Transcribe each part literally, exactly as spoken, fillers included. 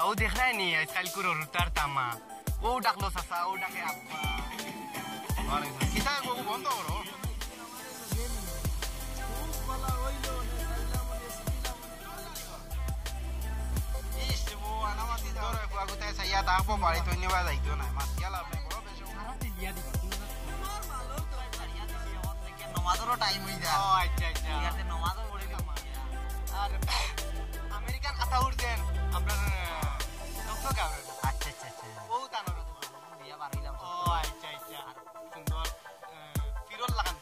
ও দেখরায় নি, আজকাল কুরো রুতার তামা। ও ডাকলো চাচা, ও ডাকে আব্বা। ওয়ালাইকুম। কিতা গো, বন্ধ করো। ইস, ও আনামাতি ধরে, ফুয়া কোথায় চাইয়া থাকবো, বাড়ি তো নিবা যাইতো না। মাতিয়া লাভ নাই, বড় বেশি। নমাজেরও টাইম হই যায়। ও, আচ্ছা, আচ্ছা। ঠিক আছে, নমাজও পড়ে গেল। আর আমেরিকান আতাউর দেন, আপনার, আহ, ডক্টর গাবরেল। আচ্ছা, আচ্ছা, আচ্ছা। ও, তানোর বিয়া বার হইলাম। ও, আচ্ছা, আচ্ছা। সুন্দর, আহ, ফিরল লাগান।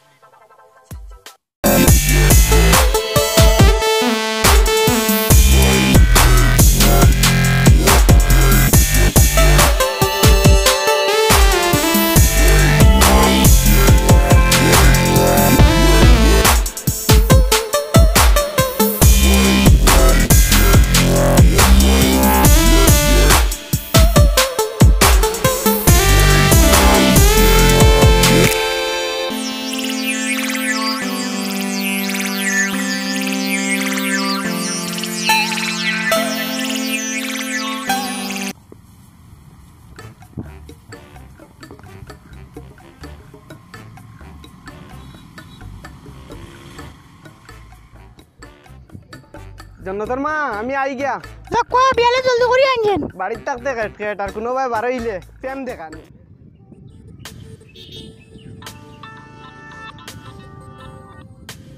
জন্নতর মা, আমি আই গিয়া। তো কো, বিয়ালে জলদি করি আনছেন। বাড়িত থাকতে খেট খেট, আর কুনু বায় বার অইলে প্রেম দেখানি।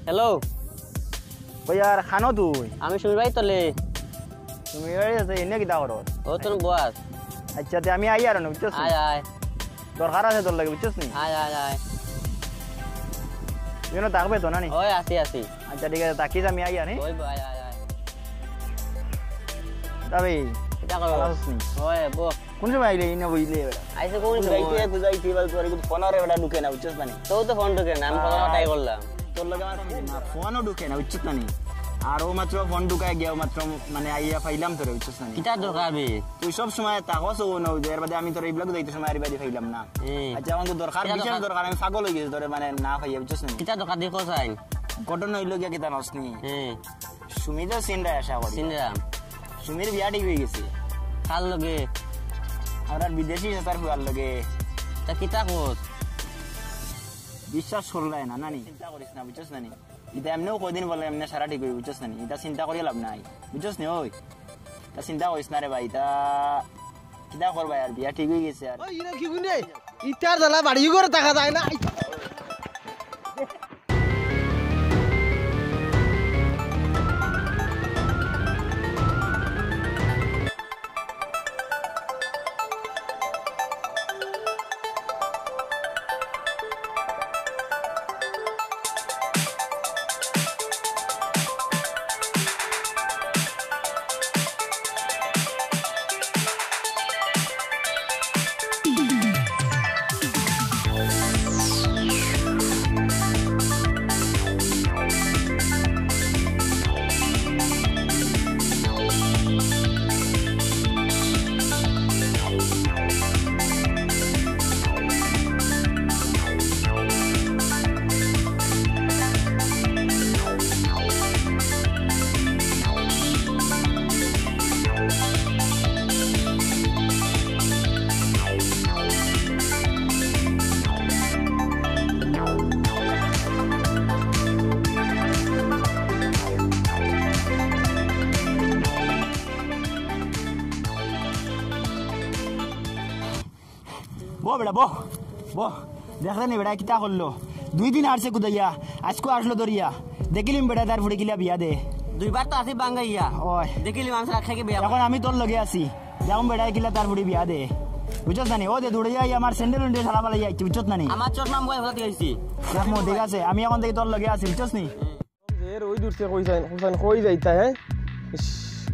হ্যালো। ওই আর খানো তুই? আমি সুমির বাড়িত তলে। সুমির বাড়িত আছে, এনে কিতা করস? ও তোর বস। আচ্ছা, তে আমি আই আর না, বুঝছস নি? আয়, আয়। দরকার আছে তোর লগে, বুঝছস নি? আয়, আয়, আয়। তুই এনে থাকবে তো, না নি? ওই, আছি, আছি। আচ্ছা, ঠিক আছে, থাকিস, আমি আই আর, হ্যাঁ? ওই, আয়, আয়, আয়। তবে কিতা করস? ভালা আছস নি? ওই, বো। কোন সময় আইলে? এই না বইলে এবার। আইছে কোন সময়? খুঁজাইতে, খুঁজাইতে, এবার তোর কিন্তু ফোন আর এবার ঢুকে না, বুঝছস না নি? তো তো ফোন ঢুকে না, আমি কত ট্রাই করলাম। তোর লগে আমার ফোনও ঢুকে না, বুঝছস না নি? আর ও মাত্র ফোন ঢুকায় গিয়া, ও মাত্র মানে আইয়া পাইলাম তোরে, বুঝছস না নি? কিতা দরকার বে? তুই সব সময় থাকস ও না, যে এর বাদে আমি তোর এই ব্লগ যাইতে সময় আর বাড়ি পাইলাম না। হুম। আচ্ছা, এখন তো দরকার, কিতা বিশেষ দরকার? দরকার, আমি পাগল হয়ে গেছি তোরে মানে না পাইয়া, বুঝছস না নি? কিতা দরকার দেখো চাই। ঘটনা হইলো গিয়া কিতা নস নি? হুম। সুমি তো চিনরায় আশা করি। চিনরাম। সুমির বিয়া ঠিক হয়ে গেছে। কার লগে? আমরার বিদেশি চাচার ফুয়ার লগে। তা কিতা কস? বিশ্বাস করলায় না, না নি? চিন্তা করিস না, বুঝছস না নি? ইতা এমনেও কয়দিন বলে এমনে সারা ঠিক হইব, বুঝছস না নি? ইতা চিন্তা করিয়া লাভ নাই, বুঝছস নি? ওই, তা চিন্তা করিস না রে ভাই, ইতা কিতা করবা আর, বিয়া ঠিক হয়ে গেছে আর। ওই, ইরা কি গুনে? ইতার জ্বালা বাড়ি ঘরে থাকা যায় না। বো বেটা, বো, বো। দেখলে নি বেটা কিতা করলো? দুই দিন হারছে কুদাইয়া, আজকে আসলো দরিয়া। দেখিলিম বেটা তার ফুড়ি কিলা বিয়া দে। দুইবার তো আছি বাঙ্গাইয়া। ওই। দেখিলিম আমি সারা খেকে বিয়া। এখন আমি তোর লগে আছি। দেখুন বেটা কিলা তার ফুড়ি বিয়া দে। বুঝছস না নি? ও দে দৌড়ে যাই আমার স্যান্ডেল উন্ডে সারা বালাই যাইছি, বুঝছস না নি? আমার চশমা মোবাইল ফেরত গেছি। দেখ মো, ঠিক আছে, আমি এখন থেকে তোর লগে আছি, বুঝছস নি? যে রোদ উঠছে, কই যাইন, কই যাইন, কই যাইতা, হ্যাঁ? ইস,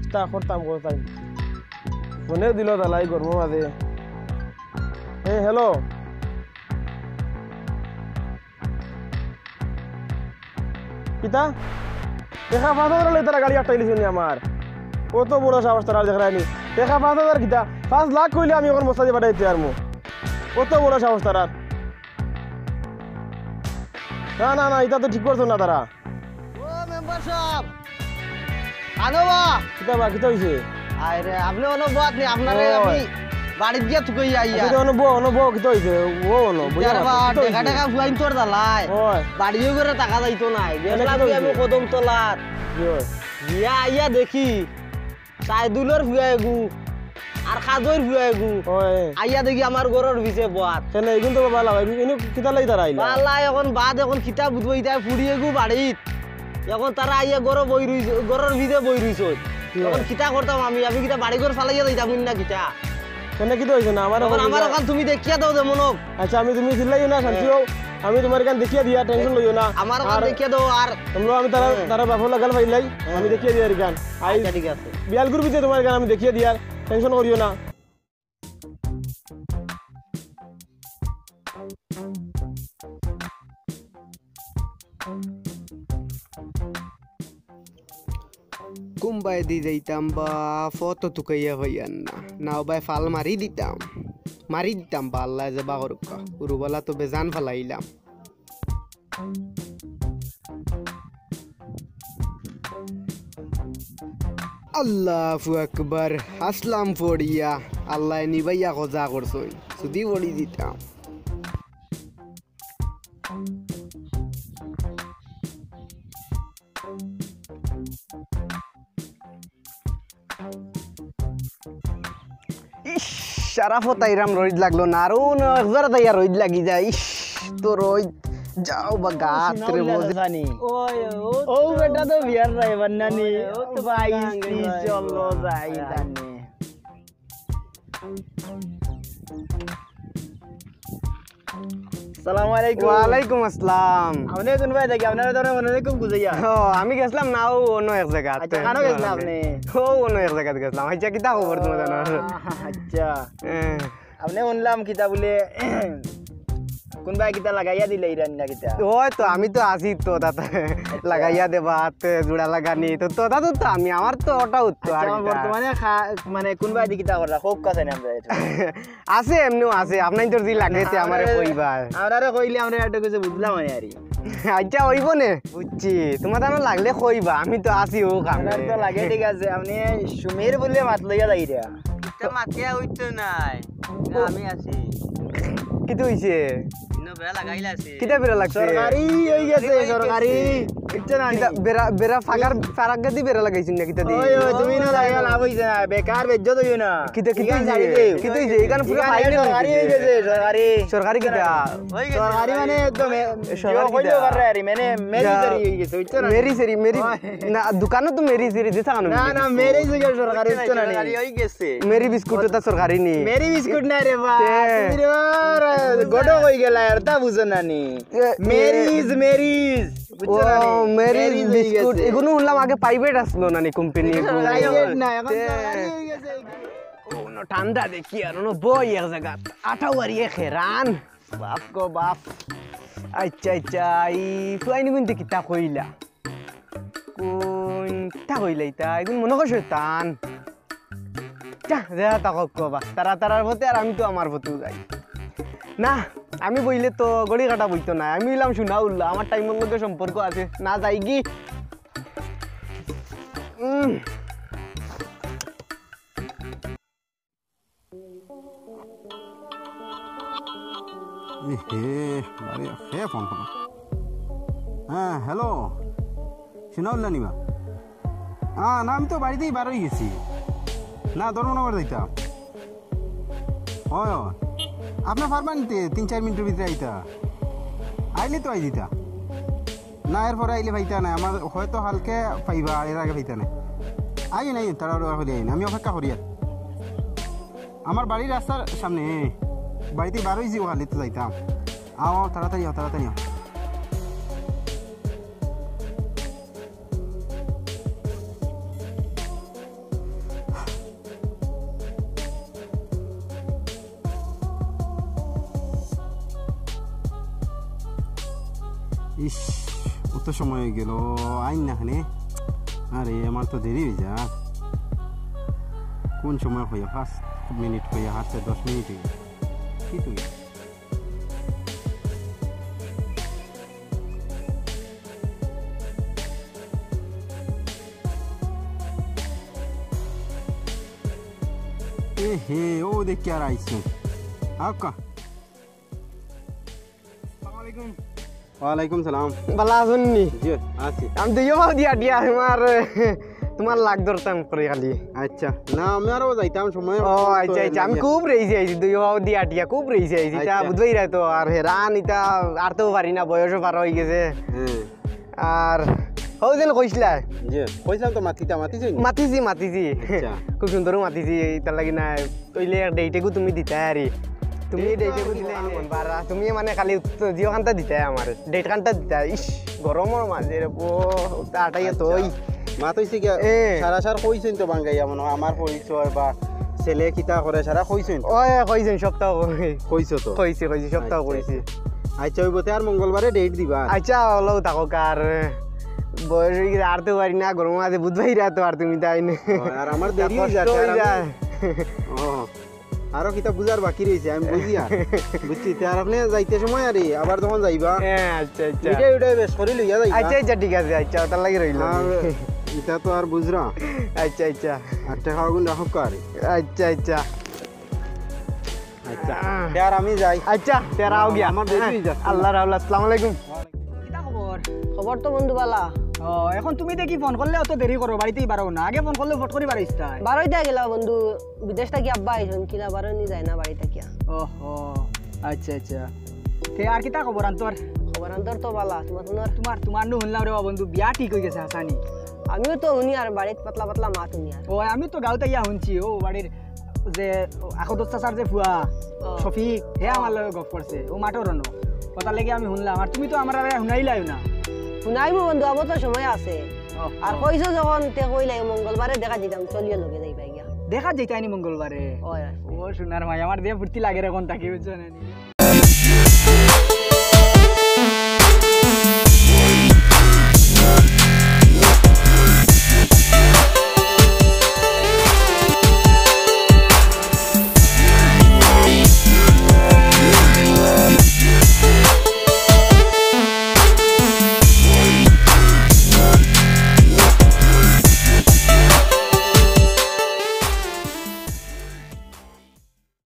কিতা করতাম, করতাম। ফোনে দিল জ্বালাই গরমর মাঝে। এ, হ্যালো। কিতা? টেকা পাঁচ হাজার লই তারা গাড়ি আটকাইলিছে নি আমার। কত বড় সাহস তারা, দেখরায় নি। টেকা পাঁচ হাজার কিতা? পাঁচ লাখ কইলে আমি এখন বস্তা দিয়া পাঠাইতে পারমু। কত বড় সাহস তারা। না, না, না, ইতা তো ঠিক করছো না তারা। ও মেম্বার সাব, আনো বা। কিতা বা, কিতা হইছে? আরে, আপনে অনো বওয়াত নি, আপনারে আমি বাড়িত গিয়া তুকাইয়া আইয়া। আচ্ছা, অনো বও, অনো বও, কিতা অইছে? ও অনো, বইয়া ইয়ার মাতো, বা, কিতা অইছে? টেকা টেকা ফুয়াইন তোর দালাই। ওই। বাড়িও করে টাকা যাইতো নাই। কেনে, গেছলাম কিতা গিয়া আমি অইছে? কদম তলাত। কি অয়? গিয়া আইয়া দেখি, সাইদুলর ফুয়া এগু, আর কাজইর ফুয়া এগু। ওই। আইয়া দেখি আমার ঘরর পিছে বওয়াত। কেনে, এগুন তো বালা, এগুন কিতা লাগি তারা আইলা? বালা, অখন বাদ, অখন কিতা বুঝবো, ইতা ফুড়ি এগু বাড়িত। অখন তারা আইয়া ঘরো বই রইছে, ঘরর ভিতরে বই রইছে। কি অখন হয়? কিতা করতাম আমি? আমি কিতা বাড়ি ঘর ফালাইয়া যাইতাম না কিতা? কেনে কিতা অইছে না? আমার অখন অখান আমার বুঝা- অখান তুমি দেখিয়া দেও যেমন হোক। আচ্ছা, আমি তুমি চিল্লাইও না, শান্তি হ্যাঁ। হও। আমি তুমার অখান দেখিয়া দিয়া, টেনশন লইও না। আমার অখান আর দেখিয়া দেও আর তোমরা আমি তারা, হ্যাঁ। তারা বাপর লাগাল পাইলাই, হ্যাঁ। আমি দেখিয়া দিয়ার অখান। আই আচ্ছা, ঠিক আছে। বিয়াল করবি যে তুমার অখান আমি দেখিয়া দিয়ার, টেনশন করিও না। কুনবায়দি যাইতাম বা, ফথ তো তুকাইয়া পাইয়ার না। না অবায় ফাল মারি দিতাম, মারি দিতাম বা, আল্লায় যেবা করুক্কা। হুরুবালা তো বেজান ফালাইলাম। আল্লাহু আকবার, হাসলাম ফড়িয়া, আল্লায় নিবাইয়া কজা করছইন, সুদি ফড়ি দিতাম। ইশ, সারা ফথ আইরাম রইদ লাগলো না, আরো অনো একজারা তাইয়া রইদ লাগি যায়। ইশ, তো রইদ যাও বা গাত রে বোঝে। ও বেটা তো বিয়ার রায় বান্নানি। ও তো ভাই, ইশ, ইশ, চলো যাই জানি। আসসালামু আলাইকুম। ওয়ালাইকুম আসসালাম। আপনে কুনবায় থাকি? আপনারে তো মনে অয় খুব খুঁজিয়ার। ও, আমি গেছলাম না, অউ অনো এক জাগাত। আচ্ছা, কানো গেছলা আপনে? অউ অনো এক জাগাত গেছলাম। আচ্ছা, কিতা খবর তুমার জানো? আহ, আচ্ছা। হ্যাঁ। আপনে হুনলাম কিতা বুলে, কুনবায় কিতা লাগাইয়া দিলাইরা নি কিতা? অয় তো, আমি তো আছি তো, তাতে আচ্ছা। লাগাইয়া দেবা, হাতে জোড়া লাগানি, তো, তো, তাতে তো আমি, আমার তো অটা উত্তর আর আচ্ছা, কিতা। বর্তমানে খা-, মানে কুনবায়দি কিতা কররা? খুব কাছে নেই আমরা। আছে, এমনেও আছে। আপনাইনতর জি লাগে তে আমারে কইবা। আমরারে কইলে আমরা একটু কিছু বুঝলাম না আরি। আচ্ছা, অইবো নে। বুঝছি। তুমার তানো লাগলে কইবা, আমি তো আছি অউ কামে। আমরার তো লাগে, ঠিক আছে। আপনে সুমির বুলে মাত লইয়া যাইরা। ইতা মাতিয়া অইতো নায়। না, ও। আমি আছি। কিতা অইছে? ইনো বেড়া লাগাইলা আছে। কিতা বেড়া লাগছে? সরকারি অই গেছে, সরকারি। বুঝছো না নি? কিতা বেড়া, বেড়া ফাগার, ফারাক গাদি বেড়া লাগাইছইন না কিতা দি? ওই, ওই, তুমি না লাগাইয়া লাভ অইছে না, বেকার বেইজ্জত অইও না। কিতা, কিতা অইছে? কিতা অইছে? ইখান পুরা ফাইনাল সরকারি অই গেছে, সরকারি। সরকারি কিতা? সরকারি মানে একদম, এ, সরকারি কিতা? কইলে পারে আরি, মানে, মেরি সেরি অই গেছে, বুঝছো না? মেরি সেরি, মেরি, ওই। না, দোকানো তো মেরি সেরি দিতা কেনে? না, না, মেরি সেরি সরকারি, বুঝছো না নি? সরকারি অই গেছে। মেরি বিস্কুট তো সরকারি নি। মেরি বিস্কুট না রে বা, তে। তুমি রে বা, গডক অই গেলা, আর তা বুঝো না নি। এ, এ। Marriage, marriage. বুঝছো না নি? ও, মেরিজ বিস্কুট। এগুন হুনলাম আগে প্রাইভেট আছলো না নি কোম্পানি? প্রাইভেট না, অখন তে। সরকারি অই গেছে। ও, অনো ঠান্ডা দেখি আর অনো বই এক জাগাত। আঠাও আর এক হেরান। বাপ গো বাপ। আচ্ছা, আচ্ছা, ই ফুয়াইন ইগুইন্তে কিতা কইলা? কুন কিতা কইলা ইতা? ইগুন মনো কয় শয়তান। যা, যা, তা কউক বা। তারা তারার পথে আর আমি তো আমার পথেউ যাই। না, আমি বইলে তো ঘড়ি কাটা বইতো নায়। আমি অইলাম সোনা উল্লা, আমার টাইমর লগে সম্পর্ক আছে। না যাইগি। উম। এ হে, আরে, হে ফোন করলো। হ্যাঁ, হ্যালো। সোনা উল্লা নিবা? হ্যাঁ, না, আমি তো বাড়িতেই বার অই গেছি। না, ধর্মনগর যাইতাম। অয়, অয়। আপনে পারবা নি তে তিন চাইর মিনিটর ভিতরে আইতা? আইলে তো আই দিতা। না, এরপরে আইলে পাইতা না, আমার হয়তো কালকে পাইবা, এর আগে পাইতা না। আইন, আইন, তাড়াহুড়া করি আইন, আমি অপেক্ষা করিয়ার। আমার বাড়ির রাস্তার সামনে, বাড়িতে বার অইছি, অউ খালি তো যাইতাম। আও, আও, তাড়াতাড়ি আও, তাড়াতাড়ি আও। ইস, অত সময় অই গেল, আইন না কেনে? আরে, আমার তো দেরি অই যায়। কুন সময় অইয়া, পাঁচ মিনিট অইয়া, হাতে দশ মিনিট অইয়া। কিতা অইয়া? হে, ও দেখি আর আইছে। আউক্কা। আসসালামু আলাইকুম। ওয়ালাইকুম সালাম। ভালা আছইন নি? জি, আছি। আমি দুইও পাও দিয়া দিয়া তুমার, তুমার লাগ ধরতাম করি খালি। আচ্ছা, না আমি আরো যাইতাম সময়। ও আচ্ছা আচ্ছা, আমি খুব রেইছি আইছি, দুইও পাও দিয়া দিয়া খুব রেইছি আইছি। ইতা আচ্ছা। বুঝবায়রা তো, আর হেরান ইতা আরতেও পারি না, বয়সও পার অইগেছে। হ্যাঁ। আর হউ যেন কইছলায়। জি, কইছলাম তো মাতিতা, মাতিছইন? মাতিছি মাতিছি। আচ্ছা। খুব সুন্দর মাতিছি, ইতার লাগি না। অইলে এক ডেট এগু তুমি দিতায় আরি। তুমি ডেট তো ডেট এগু আমি দিলে দিতাম। মন বারা, তুমি মানে খালি উত্তর দিও কানটা দিতায় আমারে। ডেট কানটা দিতায়। ইশ, গরমর মাঝে রে বো, তা আটাইয়া তো ওই। মাত অইছে গিয়া, এ। সারা সার কইছইন তো বাঙ্গাইয়া মনো অয়, আমার পরিচয় বা ছেলে কিতা করে সারা কইছইন তো? ওই কইছইন সপ্তাহ কই। কইছো তো? কইছি কইছি সপ্তাহ আচ্ছা, কইছি। আচ্ছা। আচ্ছা, ওই বতে আর মঙ্গলবারে ডেট দিবা? আচ্ছা, অলাউ থাকউক আর। বয়স অইগেছে, আরতেও পারি না, গরমর মাঝে বুঝবায়রা তো আর তুমি তাই না। ও, আর আমার দেরি কষ্ট অইযার, আর অইযার। আমি ও, আরো কিতা বুঝার বাকি রইছে, আমি বুঝিয়ার। বুঝছি, তে আর আপনে যাইতে সময় আরি, আবার যখন যাইবা, হ্যাঁ, আচ্ছা আচ্ছা। ইটাই উটাই বেশ করি লইয়া যাইবা। আচ্ছা আচ্ছা, ঠিক আছে, আচ্ছা, অটার লাগি রইল। আর ইতা তো আর বুঝরা। আচ্ছা আচ্ছা। আর টেকা অগুন রাখউক্কা আরি। আচ্ছা আচ্ছা। আচ্ছা, তে আর আমি যাই। আচ্ছা, তে আর আও গিয়া। আমার দেরি অইযার। আল্লাহ রাহুল, আসসালামু আলাইকুম। কিতা খবর? খবর তো বন্ধু বালা। ও, এখন তুমি দেখি ফোন করলে অত দেরি করো, বাড়িতেই বারও না। আগে ফোন করলে ফট করি বারইছতায়। বারইতা গেলা বন্ধু, বিদেশ থাকি আব্বা আইছইন, কিলা বারইনি যায় না বাড়ি থাকিয়া। ওহো, আচ্ছা আচ্ছা। তে আর কিতা খবর আন্তর? খবর আন্তর তো বালা, তোমার তোমার তোমার তোমার নু হুনলাম রে বা বন্ধু, বিয়া ঠিক অইগেছে হাছানি। আমিও তো হুনি আর বাড়িত পাতলা পাতলা মাত হুনি আর। ও, আমি তো গাঁওত আইয়া হুনছি, ও বাড়ির যে আখদর চাচার যে ফুয়া ও। শফিক, হে আমার লগে গপ করছে, ও মাতর অনো। অটার লাগি আমি হুনলাম, আর তুমি তো আমার আগে হুনাইলাইও না। হুনাইমু বন্ধু, আবার তো সময় আছে। ও, আর কইছো যখন, তে কইলাই মঙ্গলবারে দেখা দিতাম, চলিও লগে যাইবায় গিয়া। দেখা যাইতায়নি মঙ্গলবারে। ওই, ওই। ও সোনার মাই, আমার যে ফুর্তি লাগে রে অখন থাকি, বুঝছো না নি?